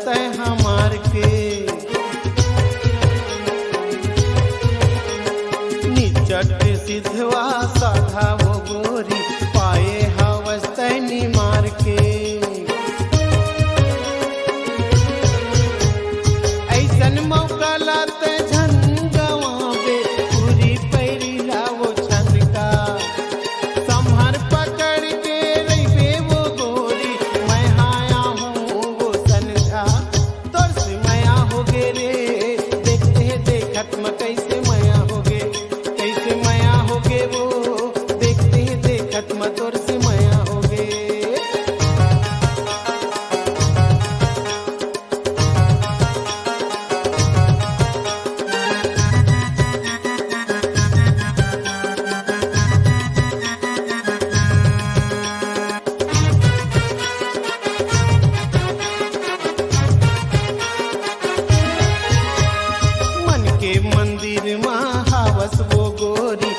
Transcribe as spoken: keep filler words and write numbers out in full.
तै हमार के। निचट सिधवा साधा वो गोरी, पाए हवस तै निमार के। ऐसन मौका ला तै झन गवावे, पूरी पैरी ला वो छनका। संभर पकड़ के रहिबे वो गोरी, मैं हाया हूँ वो संझा। तोर से मया होगे रे, देखते देखत म कैसे मया होगे, कैसे मया होगे वो, देखते देखत म तोर से मया होगे। मन के मंदिर मा हावस वो गोरी,